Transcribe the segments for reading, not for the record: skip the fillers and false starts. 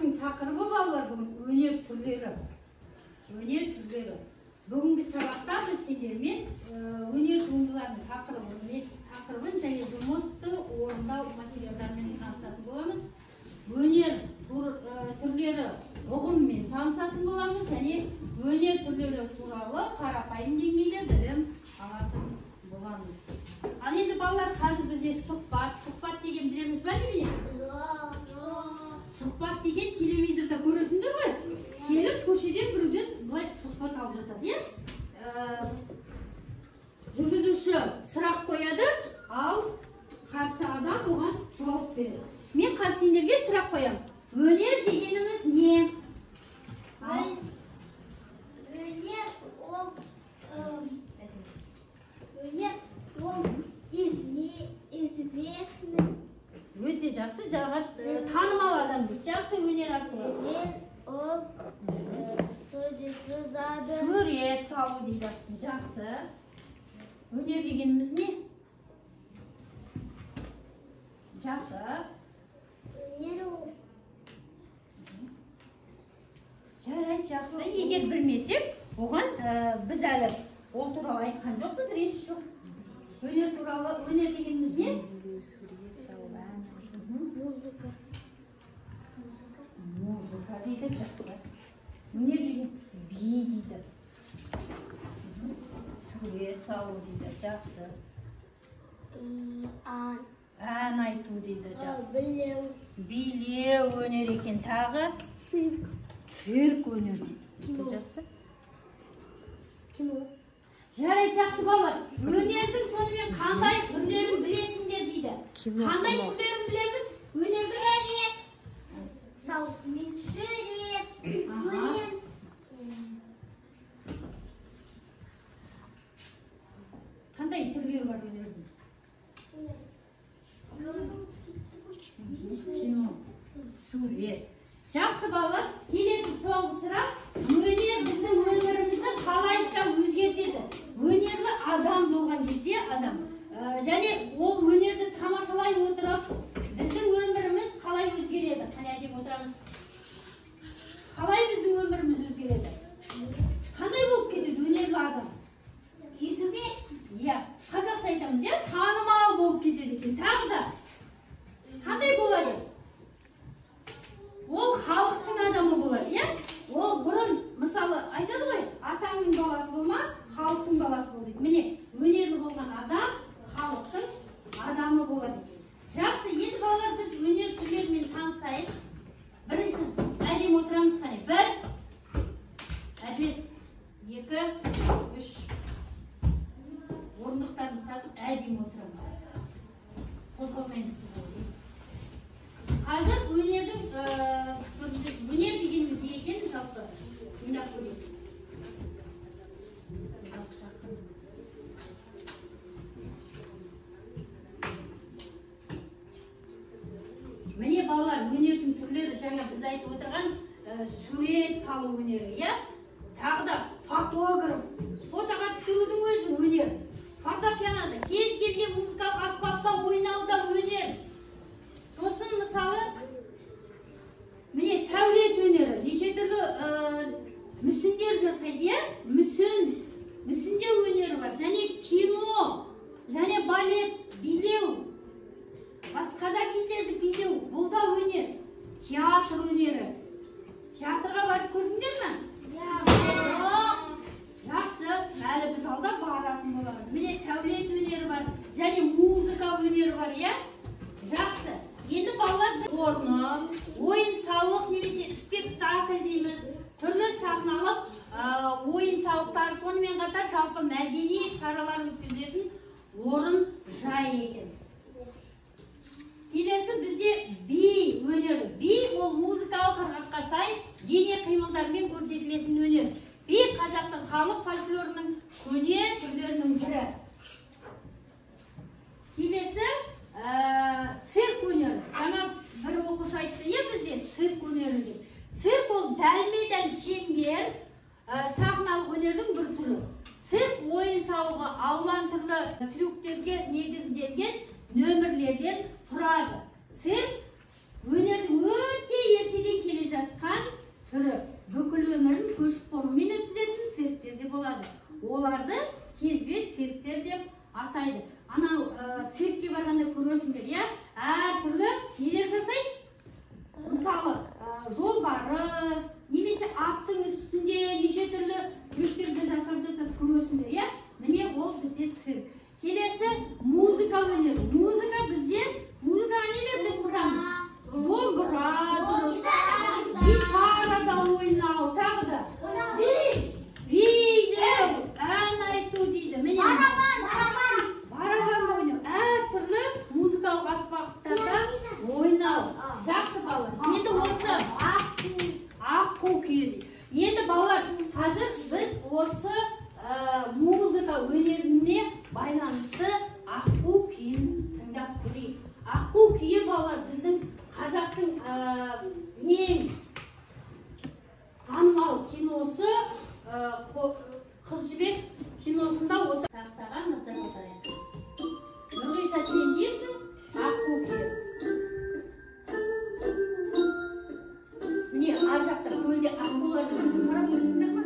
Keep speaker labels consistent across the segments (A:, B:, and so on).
A: Сабақтың тақырыбы балалар бүгін өнер түрлері. Өнер түрлері. Бүгінгі сабақта біз сендермен өнер туындыларының тақырыбын және жұмысты орындау материалдарымен танысатын боламыз. Өнер түрлері ұғымымен танысатын боламыз және өнер түрлері туралы қарапайым деңгейде білім алатын боламыз. Ал енді балалар, қазір бізде сұхбат. Сұхбат деген білеміз ба немене? Сұхбат деген телевизорда көресіңдер ғой. Келіп көшеден біреуден былай сұхбат алып жатады, иә? Жүргізуші сұрақ қояды, ал қарсы адам оған жауап береді. Мен қазір сендерге сұрақ қоямын. Өнер дегеніміз не?
B: Өнер ол өнер ол известный.
A: Өте жақсы, танымал адам дейді. Жақсы, өнер арқылы.
B: Өнер ол сурет сызады.
A: Сурет салу дейді. Жақсы. Өнер дегеніміз не? Жақсы.
B: Өнер ол.
A: Жарайды, жақсы. Егер білмесек, оған біз әлі ол туралы айтқан жоқпыз, реніш жоқ. Өнер туралы, өнер дегеніміз не?
B: Музыка.
A: Музыка дейді, жақсы. Өнер деген би дейді. Сурет салу дейді, жақсы. Ән айту дейді, жақсы.
B: Билеу.
A: Билеу өнер екен, тағы.
B: Цирк.
A: Цирк өнер дейді.
B: Кино.
A: Жақсы.
B: Кино.
A: Жарайды, жақсы балалар. Өнердің сонымен қандай түрлерін білесіңдер дейді. Қандай түрлерін білеміз? Өнердің?
B: Сурет. Мен сурет. Өнер.
A: Қандай түрлері бар өнердің? Кино. Сурет. Жақсы балалар, келесі соңғы сұрақ. Өнер біздің өмірімізді қалайша өзгертеді? Өнерлі адам болған кезде адам, және ол өнерді тамашалай отырып, біздің өміріміз қалай өзгереді? Қане, әдемі отырамыз. Қалай біздің өміріміз өзгереді? Қандай болып кетеді өнерлі адам? Иә, қазақша айтамыз, иә, танымал болып кетеді екен. Тағы да қандай болады? Ол халықтың адамы болады, иә? Ол бұрын, мысалы, айтады ғой, атаңның баласы болма, халықтың баласы бол дейді. Міне, өнерлі болған адам халықтың адамы болады екен. Жақсы, енді балалар, біз өнер түрлерімен танысайық. Бірінші, әдемі отырамыз, қане. Бір, Әділет, екі, үш. Орындықтарымызды тартып, әдемі отырамыз. Қозғалмаймыз. Қазір өнердің, өнер дегеніміз не екенін жалпы ойнап көрейік. Міне балалар, өнердің түрлері жаңа біз айтып отырған сурет салу өнері, иә? Тағы да фотограф, фотоға түсірудің өзі өнер. Фортепианода, кез келген музыкалық аспапта ойнау да өнер. Сосын мысалы, міне сәулет өнері, неше түрлі мүсіндер жасайды, иә? Мүсіндеу өнері бар, және кино, және балет, билеу, басқа да билерді билеу, бұл да өнер. Театр өнері. Театрға барып көрдіңдер ме? Жақсы, әлі біз алда баратын боламыз. Міне сәулет өнері бар, және музыка өнері бар, иә? Жақсы. Енді балалар, біз орны, ойын сауық немесе спектакль дейміз, түрлі сахналық ойын сауықтар, сонымен қатар жалпы мәдени шаралар өткізілетін орын жай екен. Келесі бізде би өнері. Би ол музыкалық ырғаққа сай дене қимылдарымен көрсетілетін өнер. Би қазақтың халық фольклорының көне түрлерінің бірі. Келесі цирк өнері. Жаңа бір оқушы айтты, иә, бізде цирк өнері деп. Цирк ол дәлме-дәл шеңбер, сахналық өнердің бір түрі. Цирк ойын сауығы алуан түрлі трюктерге негізделген нөмірлерден тұрады. Цирк өнердің өте ертеден келе балалар, біздің қазақтың ең танымал киносы Қыз Жібек киносында осы тақтаға назар аударайық. Нұрғиса Тілендиевтің «Аққу» күйі. Міне, ар жақта көлде аққулар жүр. Қарап көрсіңдер ма?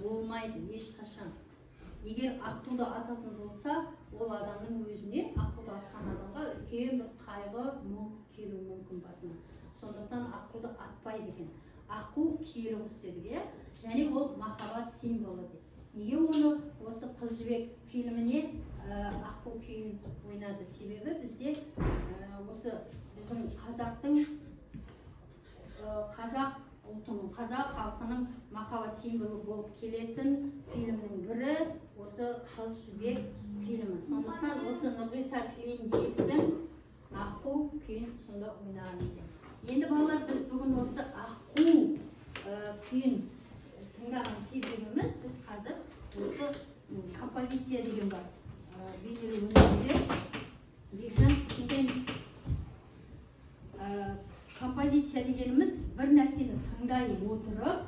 A: Болмайды ешқашан. Егер аққуды ататын болса, ол адамның өзіне, аққуды атқан адамға үлкен бір қайғы, мұң келуі мүмкін басына. Сондықтан аққуды атпайды екен. Аққу киелі құс дедік, иә? Және ол махаббат символы деп. Неге оны осы Қыз Жібек фильміне аққу күйін ойнады? Себебі бізде осы біздің қазақтың қазақ ұлтының, қазақ халқының махаббат символы болып келетін фильмнің бірі осы Қыз Жібек фильмі. Сондықтан осы Нұрғиса Тілендиевтің «Аққу» күйін сонда ойнаған екен. Енді балалар, біз бүгін осы «Аққу» күйін тыңдаған себебіміз, біз қазір осы композиция деген бар бейнелеу өнерінде. Бекжан, тыңдаймыз. Композиция дегеніміз бір нәрсені тыңдай отырып,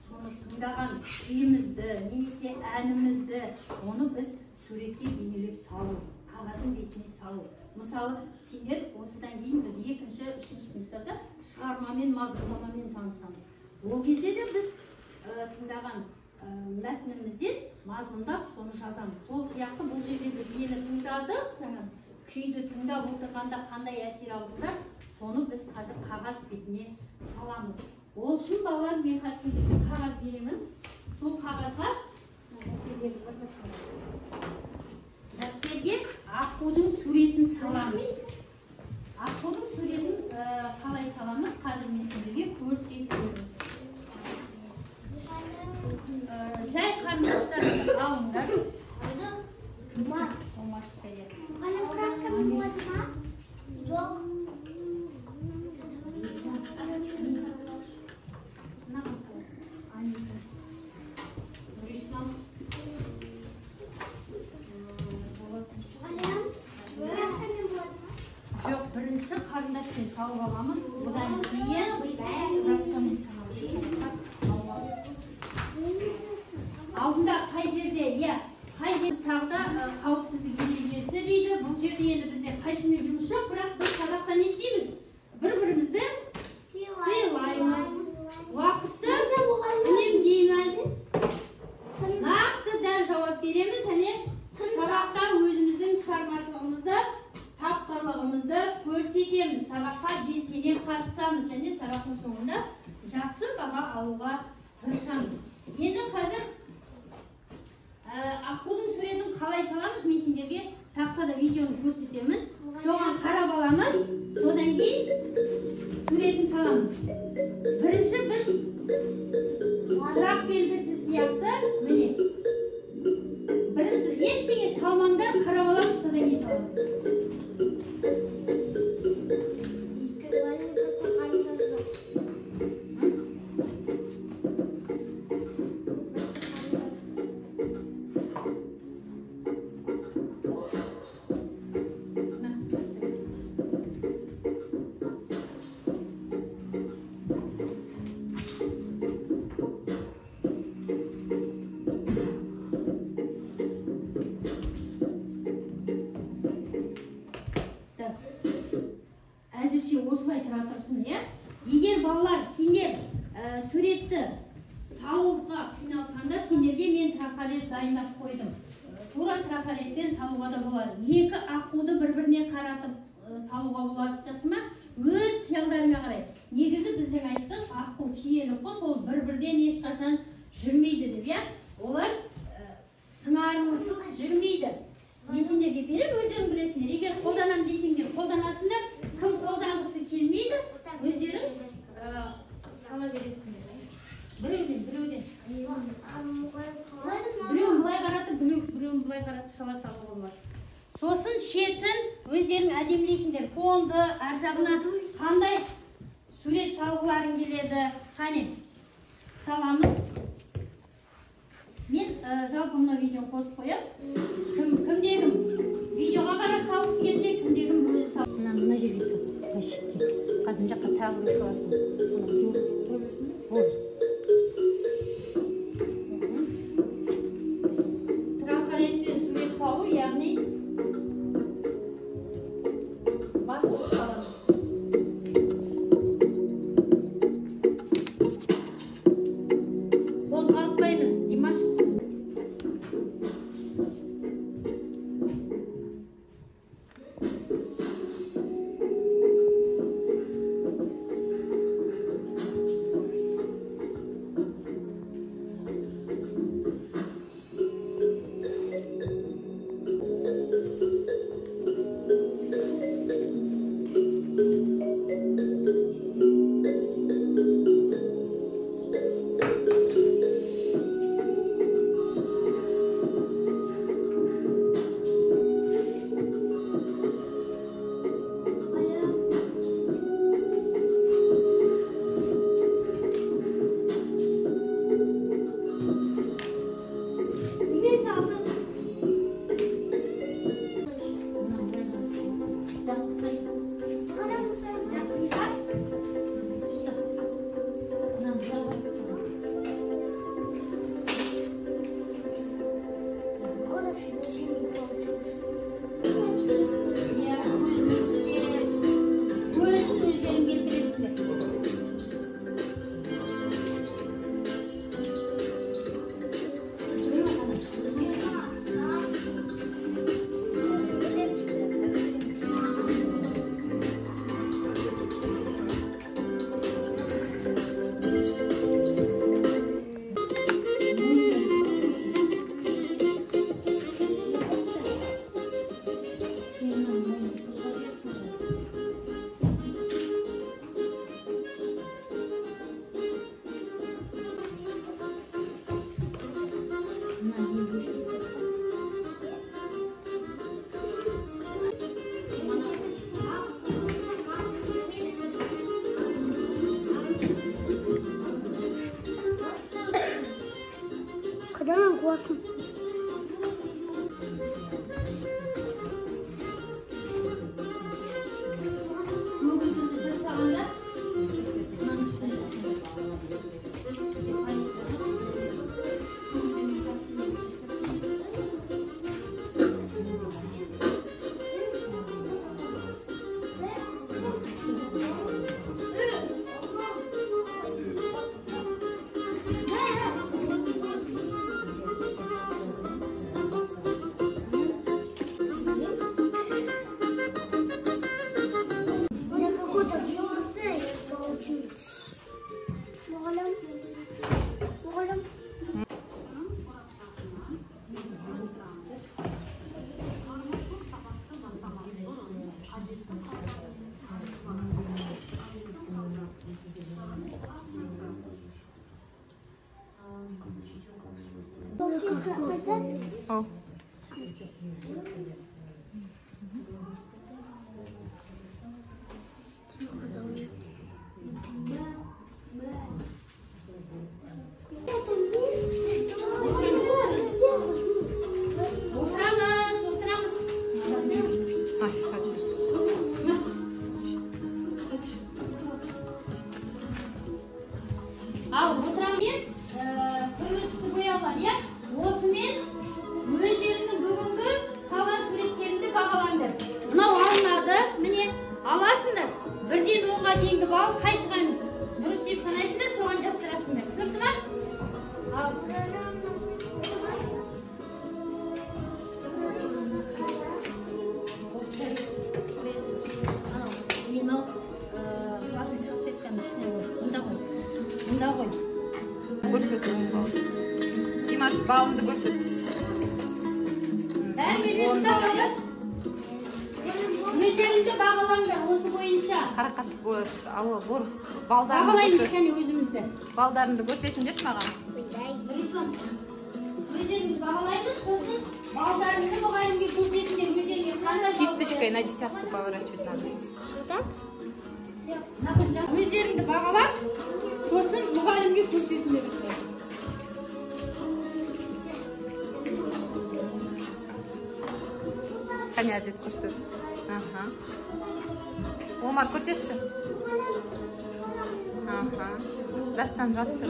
A: соны тыңдаған күйімізді немесе әнімізді, оны біз суретке бейнелеп салу, қағаздың бетіне салу. Мысалы, сендер осыдан кейін біз екінші, үшінші сыныптарда шығармамен, мазмұндамамен танысамыз. Ол кезде де біз тыңдаған мәтінімізден мазмұндап соны жазамыз. Сол сияқты бұл жерде біз нені тыңдадық, жаңа күйді тыңдап отырғанда қандай әсер алдыңдар, соны біз қазір қағаз бетіне саламыз. Ол үшін балалар, мен қазір сендерге қағаз беремін. Сол қағазға дәптерге аққудың суретін саламыз. Аққудың суретін қалай саламыз, қазір мен сендерге көрсетемін. Жай қарындаштарыңды алыңдар.
B: Қалам краскамен болады ма? Жоқ.
A: Мынаған саласың. Нұрислам.
B: Қалам краскамен болады ма?
A: Жоқ, бірінші қарындашпен салып аламыз, одан кейін краскамен саламыз. Алдында қай жерде, иә, қай әдемі. Тағы да қауіпсіздік ережесі дейді. Бұл жерде енді бізде қайшымен жұмыс жоқ, бірақ біз сабақта не істейміз? Бір-бірімізді сыйлаймыз. Уақытты үнемдейміз. Нақты дәл жауап береміз және сабақта өзіміздің шығармашылығымызды, тапқырлығымызды көрсетеміз. Сабаққа белсене қатысамыз және сабақтың соңында жақсы баға алуға тырысамыз. Енді қазір аққудың суретін қалай саламыз, мен сендерге тақтада видеоны көрсетемін. Соған қарап аламыз, содан кейін суретін саламыз. Бірінші біз сұрақ белгісі сияқты, міне. Бірінші ештеңе салмаңдар, қарап аламыз, содан кейін саламыз. Әзірше осылай тұра тұрсын, иә? Егер балалар сендер суретті салуға қиналсаңдар, сендерге мен трафарет дайындап қойдым. Тура трафаретпен салуға да болады. Екі аққуды бір-біріне қаратып салуға болады, жақсы ма? Өз қиялдарыңа қарай. Негізі біз жаңа айттық, аққу киелі құс, ол бір-бірден ешқашан жүрмейді деп, иә? Олар сыңарынсыз жүрмейді. Мен сендерге беремін, өздерің білесіңдер. Егер қолданам десеңдер, қолданасыңдар. Кім қолданғысы келмейді, өздерің сала бересіңдер. Біреуден, біреуден. Біреуін былай қаратып, біреуін былай қаратып сала салуға болады. Сосын шетін өздерің әдемілейсіңдер. Фонды, ар жағына қандай сурет салғыларың келеді. Қане, саламыз. Мен жалпы мына видеоны қосып қоямын. Кімде-кім видеоға қарап салғысы келсе, кімде-кім өзі сал. Мына жерге сал, мына шетке. Қазір мына жаққа тағы бір саласың. Мына жуғызып тұра берсін бе? Болды. Трафаретпен сурет салу, яғни бастырып саламыз. Қозғалтпаймыз, Димаш.
C: Ау.
A: Отырамыз, отырамыз.
C: Ай, hadi.
A: Ал, отырамыз. Түрлі түсті бояулар, иә? Осымен өздерінің бүгінгі салған суреттеріңді бағалаңдар. Мынау алынады, міне, аласыңдар. 1-ден 10-ға дейінгі балл қайсыған дұрыс деп санайсыңдар, соған жапсырасыңдар. Түсінікті ма? Ал. Анау, мынау, классный салфетканың үстіне қой. Мында қой. Мында қой.
C: Көрсет оң балды. Димаш, балыңды көрсет.
A: Бәрі ұстап. Өздеріңді бағалаңдар осы бойынша.
C: Қарақат, алло, бор, балдарыңды
A: Бағалаймыз
C: көрсет.
A: кәне өзімізді.
C: Балдарыңды көрсетіңдерші маған.
A: Нұрислам, өздеріңізді бағалаймыз, сосын балдарыңды мұғалімге көрсетіңдер, өздеріңе қандай балл
C: Кисточкой
A: қоясың.
C: На десятку поворачивать надо.
A: Өздеріңді бағалап, сосын мұғалімге көрсетіңдер.
C: Қане, Әділет, көрсет. Аха. Омар, көрсетші. Аха. Дастан, жапсыр.